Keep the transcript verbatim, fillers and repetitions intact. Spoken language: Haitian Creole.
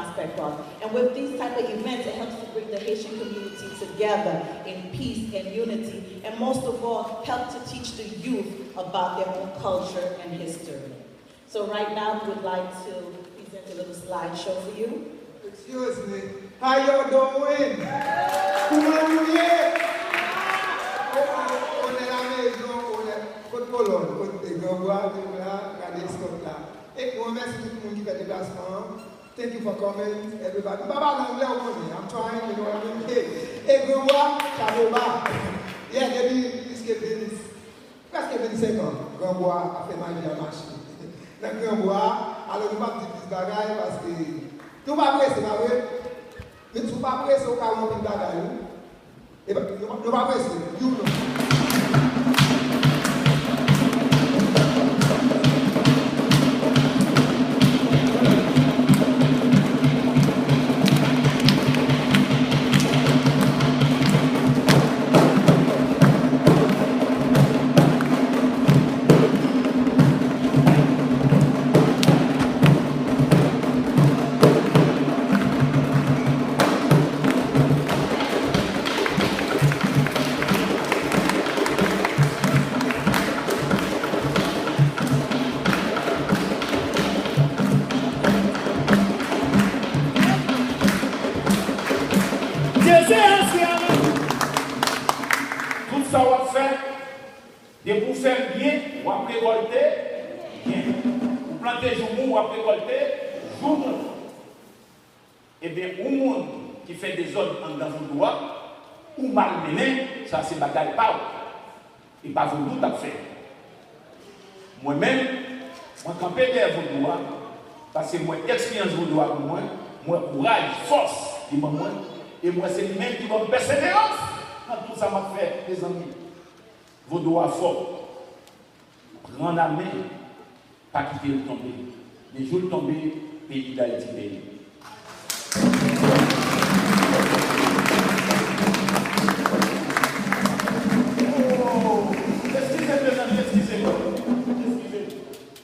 aspect of. And with these type of events, it helps to bring the Haitian community together in peace and unity, and most of all, help to teach the youth about their own culture and history. So right now, we would like to present a little slideshow for you. Excuse me. How y'all doing? Kòman nou ye? Oh, oh, onè la mezon, onè. Kot kolòn, kot granbwa, gade stop la. E nou remèsye tout moun ki fè deplasman an. Thank you for coming, everybody. M pa pale anglè, ou konnen. I'm trying, you know what I mean? E granbwa, chapo ba. Yeah, depi plis ke vennsenk, prèske vennsenk an, granbwa ap fè maji a mache. Nan granbwa, alò nou p ap di plis bagay, paske nou pa prese, pa vre? Men si w pa prese, ou ka wè anpil bagay, wi. E pa, nou pa, nou pa prese, you know. Dye se ansyen avè nou. Tout sa w ap fè, depi w fè l byen, w ap rekòlte byen. Ou plante joumou, w ap rekòlte joumou. Ebyen, yon moun ki fè dezòd anndan vodou a, ou malmennen, sa se bagay pa w. E pa vodou t ap fè. Mwen menm, mwen kanpe dèyè vodou a, paske m wè eksperyans vodou a pou mwen, m wè kouraj, fòs li ban mwen, e m wè se li menm ki ban m pèseverans nan tout sa m ap fè, mezanmi. Vodou a fò. Pran nan men, pa kite l tonbe. Men jou l tonbe, peyi Dayiti peye.